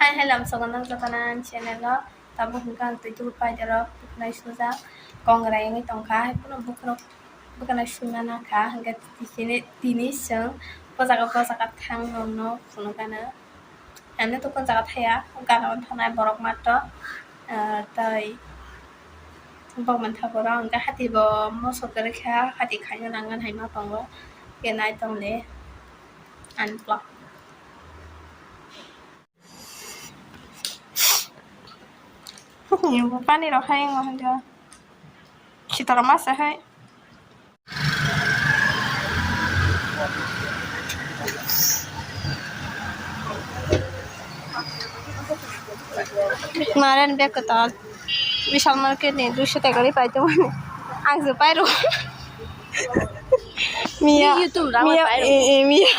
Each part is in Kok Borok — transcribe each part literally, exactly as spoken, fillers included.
Hai, hello, ang sogo nang jotono ang channel o. Tabuk hwnkhe ang twi tubui paida rok bwkwnai sujak, kongrai wngwi tongkha, hai phano bwkhwrok bwkwnai suna nakha, hwnkhe tini, tini chwng o jaga, o jaga thang nokno phunukgano. Ani to o jaga thaya, gana o thanai borok matro, ah, tei bokmani thaporo hwnkhe hati bo moso kwrwikha, hati khaina nangnani hai ma tongo, hwnkhe nai tongdi ani vlog. Pani rok hai wngo hwnjo. Sitara masa hai. Maren bag kwtal. Vishal market ni duiso taka ri pai tongmani. Ang se pai rw. Miya. YouTube ra Miya. Pai rw. Eh, eh, Miya.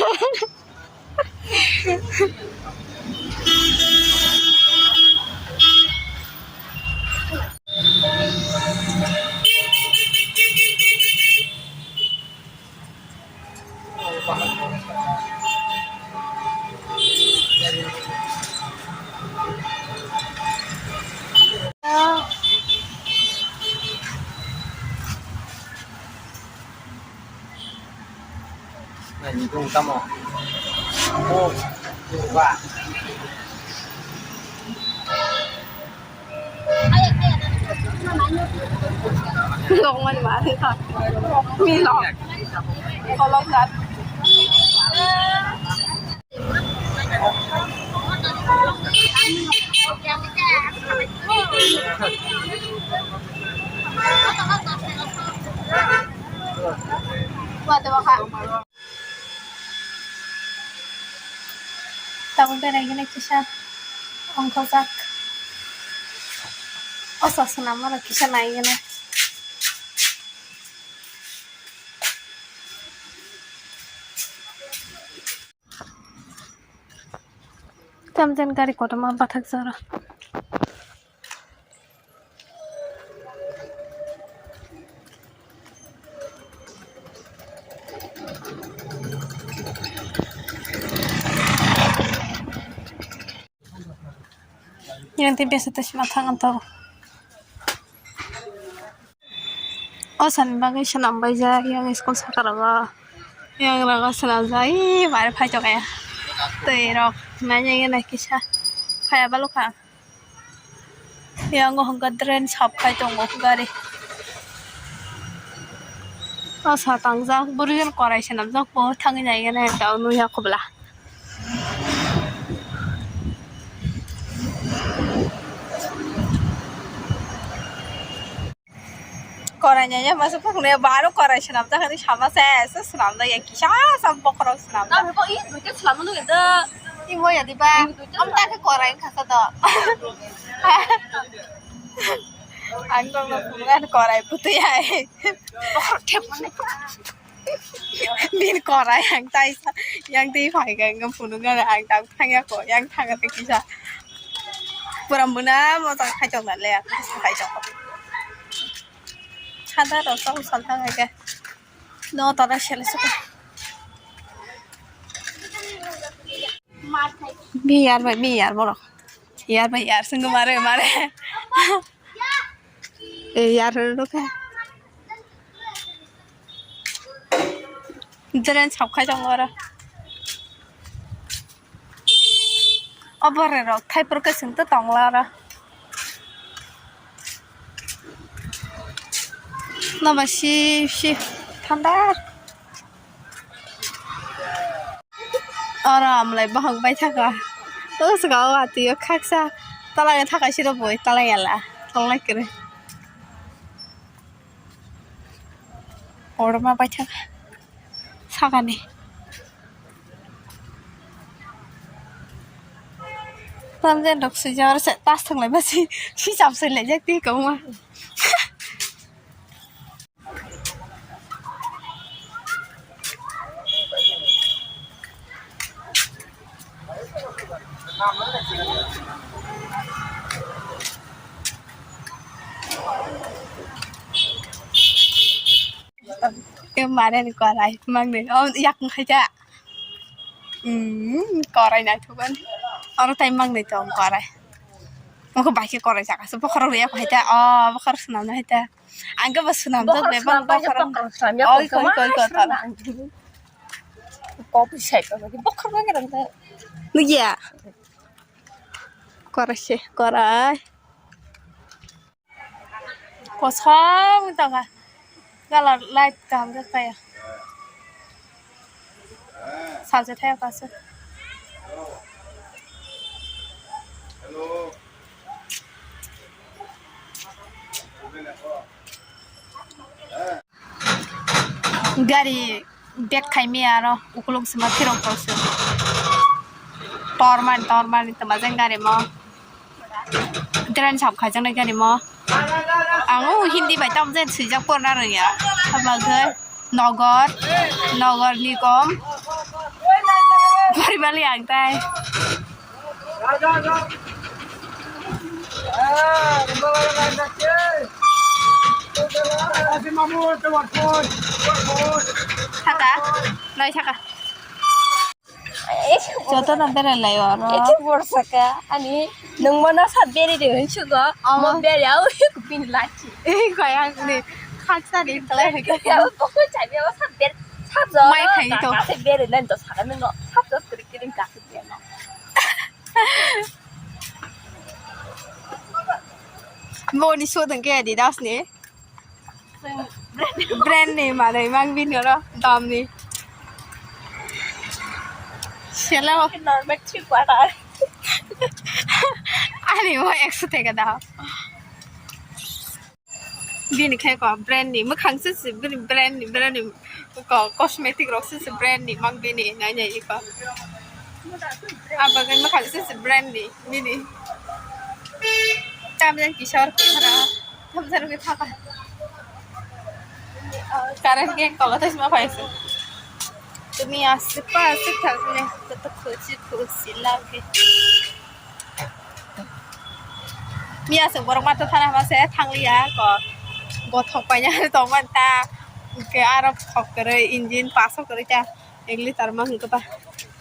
Nai ni bung tamo. O, ba. Long man ba, long. Mi long. Kolok dat. Tabuk berai gini kisa ongkhorjak. O chosma rok kisa nai gini. Tamjani gari kotorma bathakjak oro. Yang tei besa tei sima thang ang tabuk. O sani bagwi swnam baijak yang school saka rogo. Yang rogo swnamjak, ee, bare phai tongkha ya. Twi rok naina gana kisa phaiya balukha. Yang o hwnka drain sap khai tongo gari. O sa tangjak, bwrwi korai swnamjak bo thangwi nai gana ta nui ya khobla. Korai nanya masa pukne baro korai swnamjak hwnwi sama se se swnamjak ya kisa sa bokhorok swnamjak. Tamo ko i duita swnamjak nung eda. Imo ya diba? Am ta ke korai khasa do. Ang tong no pura korai putu ya. Bokhorok thep mane. Bin korai ang tai sa, yang tei phai kha, ang phunuk gana ang tang thang ya ko, yang thang ya kisa. Pura muna mo tang khai chok na le, khai chok. Khada ro tong sal thang ya. No tara sel suka. Biyar bai biyar borok. Yar bai yar sungguh mare mare. Eh, yar horo kha. Drain sap khai tongo oro. O bwrwi rok thaiphuru khe chwng tongla oro. Noba sip sip thanda. Oro amlai bahang bai thaka. O saka o atio khaksa talai thaka siro boi talai ala tonglai kere. Oro ma bai thaka sakani. Tamjani rok swijak oro se tas thwnglai ma si si cham soi laijak twi kwbangma. Mare ni korai mangni o yak khai ja. Korai naithok ani. Oro tai mangnai tong korai. Mokho bai khe korai saka se bokhorok riya hai ta. O bokhorok swnamna hai ta. Ang khe bo swnamjak bebak bokhorok. Oi koi koi koi koi. Kopi sai ko bokhorok bai khe. Nugya. Korai se korai. Kosom wng tongkha. Colour light kaham khe kaya. Salsa thaya kasu. Gari bag khaimaya aro ukuluk sima phirok tongse. Tormani tormani twmajak gari mo. Train sap khaijaknai gari mo. Ang o Hindi bai tamjani swijak porna rwngya. Abo khe Nogor, Nogor Nikom. Boribali ang tai. Saka, nai saka. Joto no berai lai oro. Eki borsa ka ani nung mano sa beri de hin sugo. Omo. Mo beri au bin lachi. Ei kaya ni khaksa ni kala hai ka. Ya ko ko chai be sa ber sa jo. Mai khai to. Ka se beri nan to sa no sa jo kri kri ka se no. Mo ni so dang ke Adidas ni. Brand ni manwi mang bini oro dam ni. Selo. Normal three quarter. Ani mo ekso teka da. Bini khe ko brand ni mwkhang se se bini brand ni brand ni ko cosmetic rok se se brand ni mang bini nai nai iko. Abo gen mwkhang se se brand ni bini. Tam jang kisa or kisa ra. Tam jang ke thaka. Current ke kola thai sima phai se. Tumi asik pa asik thak ne. Koto khusi khusi lage. Miya se borok mata thana ma se thangliya ko. Bothok paina tongman ta. Ke aro thok kere engine paso kere ta. Ek liter ma hwnkhe ba.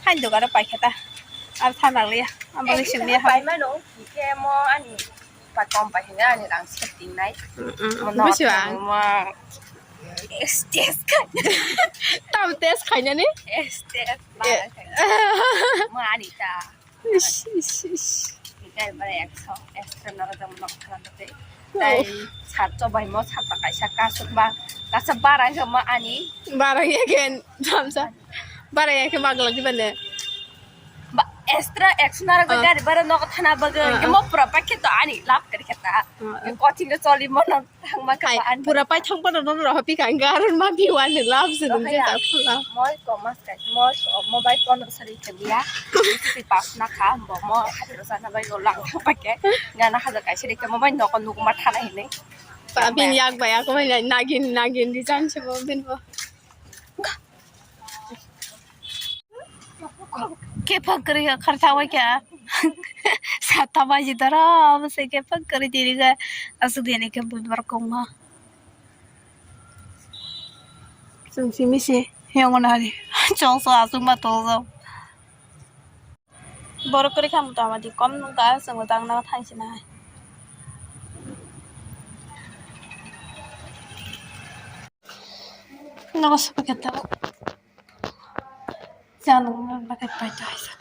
Hain dogano paikha ta. Ar tha nang liya. Ang bagwi simi ha. Pai mano, hwnkhe mo ani pa kom pai hwnkhe ani rang se tingnai. Mm, mm. Mo no Busi ba. Tamo ma. S T S khai. Tam test khainani? S T S ba. Eh. Khai. Mo ani ta. Ish, ish, ish. Hwnkhe bare ekso, ekso noro jom nok khala tei. Oh. Tai sat chobai mo sat ta kaisa kasuk ba. Kasa bara hwnkhe mo ani. Bara hwnkhe thamsa. Bara ya khe maglak di bande. Ba, extra action aro Ah. Gari bara nok thana bagwi Ah, ah. Mo pura paikhe to ani lab kari khata. Ah, ah. Coaching ko choli mo no thangma kha Hai, ani. Pura pai thang pano no roho pi kang garon ma bi wan ni lab se dum je Rohoya. Ta phula. Mo ko mas kai mo mobile phone sari khe biya. Si pas na kha bo mo hajro sana bai go lang paikhe. Gana hajar kai sari khe mo bai nok nuk ma thana hinai. Ba bin yak ba yak mai nagin nagin di jan se bo bin bo. Khe phang kwrwi kha khartha wai kha. Sata baji dara, omo se khe phang kwrwi tini khe. Aswk dini khe budbar kongma. Chwng simi se yong nari. Chwng so aswk ma tong jao. Borok kwrwi kha mota mati kom nung kha, chwng bo tang na thang sina hai. Nogo se packet tabuk. Chalo, packet pai ta hai sa.